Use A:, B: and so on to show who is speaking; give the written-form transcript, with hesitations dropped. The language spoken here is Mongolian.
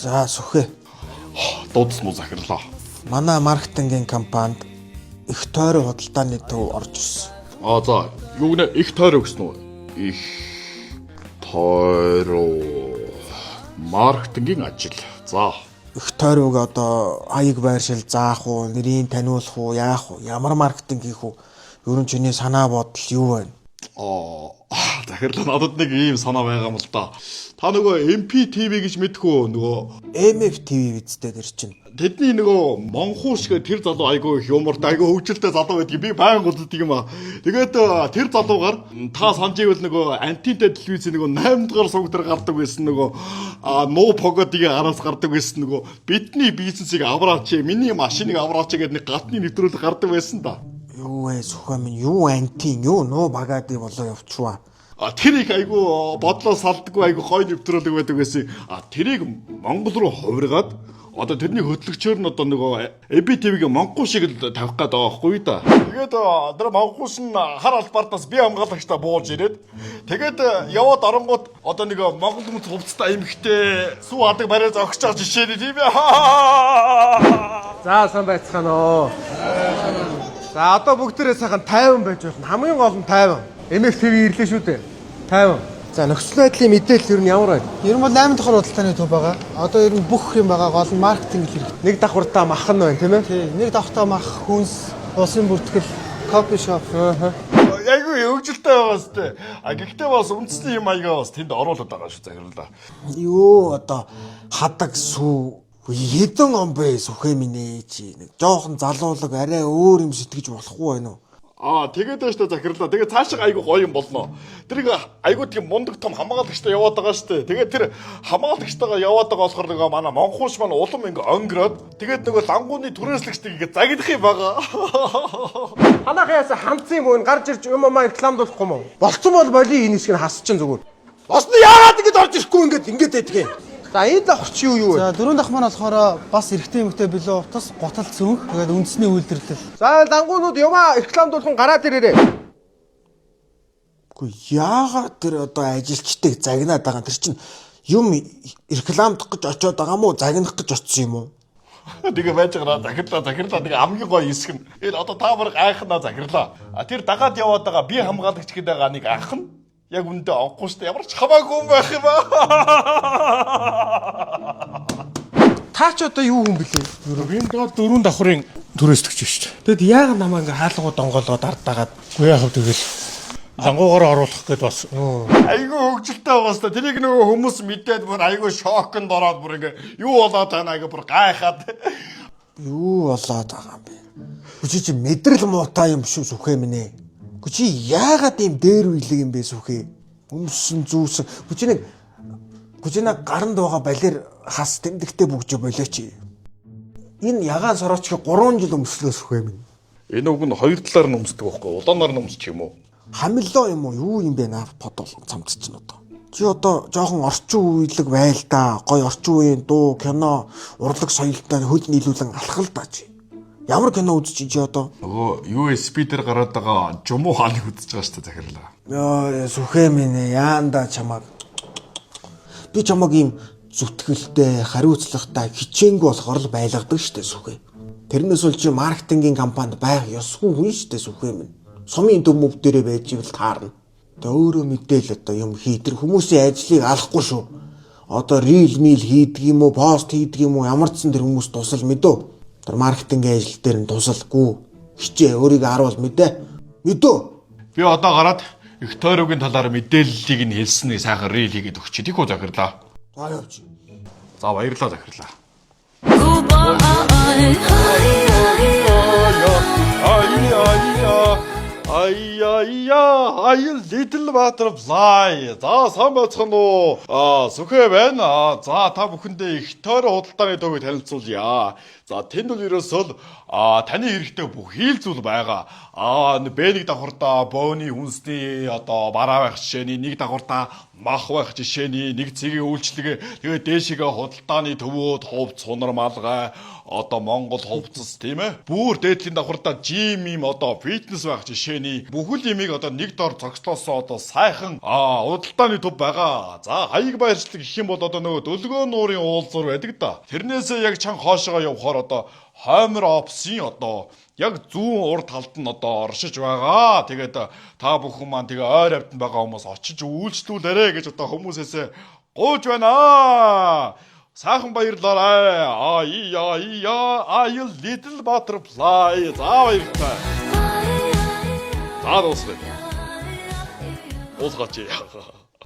A: За, Сүхээ.
B: Дуудсан уу, захирлаа?
A: Манай маркетингийн компанид их тойрог худалдааны төв орж ирсэн.
B: А за, юу гэнэ, их тойрог гэсэн үү? Их тойрог маркетингийн ажил. За.
A: Их тойрог одоо хаяг байршил заах уу, нэрийг таниулах уу, яах уу, ямар маркетинг хийх үү? Ер нь чиний санаа бодол юу байна?
B: Аа, захирлаа, надад нэг ийм санаа байгаа юм л да. Та нөгөө MPTV гэж мэдэх үү, нөгөө
A: MFTV биз дээ тэр чинь.
B: Тэдний нөгөө монхуу шиг тэр залуу айгүй их юмортой, айгүй хөгжилтэй залуу байдгийг би байнга үздэг юм аа. Тэгээд тэр залуугаар та санаж ивэл нөгөө антинтай телевизийн нөгөө 8 дугаар сувг дээр гардаг байсан, нөгөө нуу погодигийн араас гардаг байсан, нөгөө бидний бизнесийг авраач, миний машиныг авраач гэдэг нэг гадны нэвтрүүлэг гардаг байсан да.
A: Юу вэ, Сүхээ минь, юу антин, юу нуу багади болоо явчваа.
B: А тэр их айгүй бодлоо салдаггүй, айгүй гоё нэвтрүүлэг байдаг байсан. А тэрийг Монгол руу хувиргаад одоо тэрний хөтлөгчөөр нь одоо нөгөө MBTV-гийн Монгол шиг л тавих гээд байгаа байхгүй да. Тэгээд тэр Монголс нь хар албаардаас бие хамгаалагчтай бууж ирээд, тэгээд яваад оронгууд одоо нэг Монгол хүмүүс хувцастай эмхтэй сүү адаг бариа зогсож байгаа жишээ нь тийм ээ.
C: За, сайн байцгаана уу. За, одоо бүгдээрээ сайхан 50 байж болно. Хамгийн гол нь 50. MFTV ирлээ шүү дээ. 50. За, нөхцөл байдлын мэдээлэл ер нь ямар байна?
D: Ер нь бол 8 давхар худалдааны төв байгаа. Одоо ер нь бүх юм байгаа. Гол нь маркетинг л хэрэгтэй.
C: Нэг давхартаа мах нь байна, тийм ээ?
D: Тий, нэг давхтаа мах, хүнс, усын бүртгэл, coffee shop.
B: Айгүй хөгжилтэй байгаа сте. А гэхдээ бас үндэсний юм аягаа бас тэнд оруулаад байгаа шүү, захирлаа.
A: Юу одоо хадаг сүү хэдэн он бэ, Сүхээ минь ээ, чи нэг жоохон залуулаг арай өөр юм сэтгэж болохгүй байна уу?
B: Аа, тэгээд байна штэ, захирлаа. Тэгээд цаашаа айгу гоё юм болно. Тэрийг айгу тийм мундаг том хамгаалагчтай яваад байгаа штэ. Тэгээд тэр хамгаалагчтайгаа яваад байгаа болохоор нөгөө манай монхууш маань улам ингээ онгироод, тэгээд нөгөө лангууны түрээслэгчдийг ингээ загнах юм байгаа.
C: Танах яасан хамцын юм уу, гарч ирж юм амаа рекламдуулахгүй юм уу? Болцсон бол боли, энэ хэсгийг хас чинь зүгээр. Бос нь яагаад ингэж орж ирэхгүй ингэж ингэж байдаг юм. За, энэ давхар чи юу юу вэ?
D: За, дөрөв давх маань болохоор бас эрэгтэй эмэгтэй бэлэн утас, гутал цүнх, тэгээд үндэсний үйлдвэрлэл.
C: За, лангуунууд юмаа рекламдуулах нь гараад ирээрээ.
A: Үгүй, яагаад тэр одоо ажилчдыг загнаад байгаа юм? Тэр чинь юм рекламдах гэж очиод байгаа юм уу? Загнах гэж очсон юм уу?
B: Тэгээ байж байгаа, захирлаа, захирлаа, тэгээ хамгийн гоё хэсэг нь. Энэ одоо та бүр гайхнаа, захирлаа. А тэр дагаад яваад байгаа бие хамгаалагч гэдэг байгаа нэг ах нь яг үндэ онгохгүй штэ, ямар ч хамаагүй юм байх юм аа.
C: Та ч одоо юу хүн бэлээ?
E: Би доод дөрвөн давхрын түрээслэгч шүү дээ.
C: Тэгэд яагаад намаа ингээ хаалгууд онгоолгоод ард дагаад
E: Үгүй, яах вэ, тэгэл лангуугаар оруулах гээд бас
B: Айгүй хөгжилтэй байгаа сте. Тэрийг нөгөө хүмүүс мэдээд бүр айгүй шоконд ороод, бүр ингээ юу болоод байна, айгүй бүр гайхаад.
A: Юу болоод байгаа юм бэ? Үгүй, чи чи мэдрэл муутай юм шүү, Сүхээ минь ээ. Үгүй, чи яагаад ийм дээр үелэг юм бэ, Сүхээ? Өмсөн зүүсэн. Үгүй, чи нэг, үгүй, чи нэг гаранд байгаа балер хас тэмдэгтэй бүгж болооч. Энэ ягаан сорочки 3 жил өмслөө, Сүхээ минь.
B: Энэ үг нь хоёр талаар нь өмсдөг байхгүй, улаанаар нь өмсчих юм уу?
A: Хамлоо юм уу? Юу юм бэ, наа под бол цамц чинь одоо. Чи одоо жоохон орчин үеилэг байл да. Гой орчин үеийн дуу, кино, урлаг соёлтой хөл нийлүүлэн алхал да чи. Ямар кино үзэж чи одоо?
B: Нөгөө USB дээр гараад байгаа Жумуу хааныг үзэж байгаа шүү дээ, захирлаа.
A: Йоо, Сүхээ минь ээ, яанда чамаг. Би чамаг ийм зүтгэлтэй, хариуцлагатай, хичээнгүй болохоор л байлгадаг штэ, Сүхээ. Тэрнээс бол чи маркетингийн компанид байх ёсгүй хүн штэ, Сүхээ минь. Сумын төв мөв дээрээ байж ивэл таарна. Одоо өөрөө мэдээл одоо юм хий. Тэр хүмүүсийн ажлыг алахгүй шүү. Одоо reel мил хийдэг юм уу, пост хийдэг юм уу, ямар ч сан тэр хүмүүс тусал мэдөө. Тэр маркетингийн ажил дээр нь тусалгүй. Хичээ, өөрийгөө харуул, мэдээ. Мэдөө.
B: Би одоо гараад их тойрогийн талаар мэдээллийг нь хэлсэний сайхан reel хийгээд өгч. Тийх үү, захирлаа?
A: За, явж.
B: За, баярлалаа, захирлаа. Ай ай ай ай ай, little butterfly. За, сайн байцгаана уу? Аа, Сүхээ байна. Аа, за, та бүхэндээ их тойрон худалдааны төвийг танилцуулъя. За, тэнд бол ерөөсөө л таны хэрэгтэй бүх хийл зүйл байгаа. Аа, Б1 давхартаа бооны хүнсний одоо бараа байх жишээний, нэг давхартаа мах байх жишээний нэг цэгийн үйлчлэгээ, тэгээ дээшигээ худалдааны төвүүд, хувц, сунар малгай, одоо Монгол хувцас, тийм ээ. Бүр дээдлийн давхардаа gym юм, одоо фитнес байх жишээний бүхэл юмыг одоо нэг дор зогслоосон одоо сайхан худалдааны төв байгаа. За, хаяг баярчлаг гэх юм бол одоо нөгөө Дөлгөөн нуурын уулзуур байдаг да. Тэрнээсээ яг чан хоошоо явхаар одоо хоймор офисын одоо яг зүүн урд талд нь одоо оршиж байгаа. Тэгээд та бүхэн маань тэгээ ойр хавьд байгаа хүмүүс очиж үйлчлүүлээрэ гэж одоо хүмүүсээсээ гуйж байна. Сайхан баярлалаа. А я я а little butterfly. За, баярлалаа. За, дуусна. Уулгаач.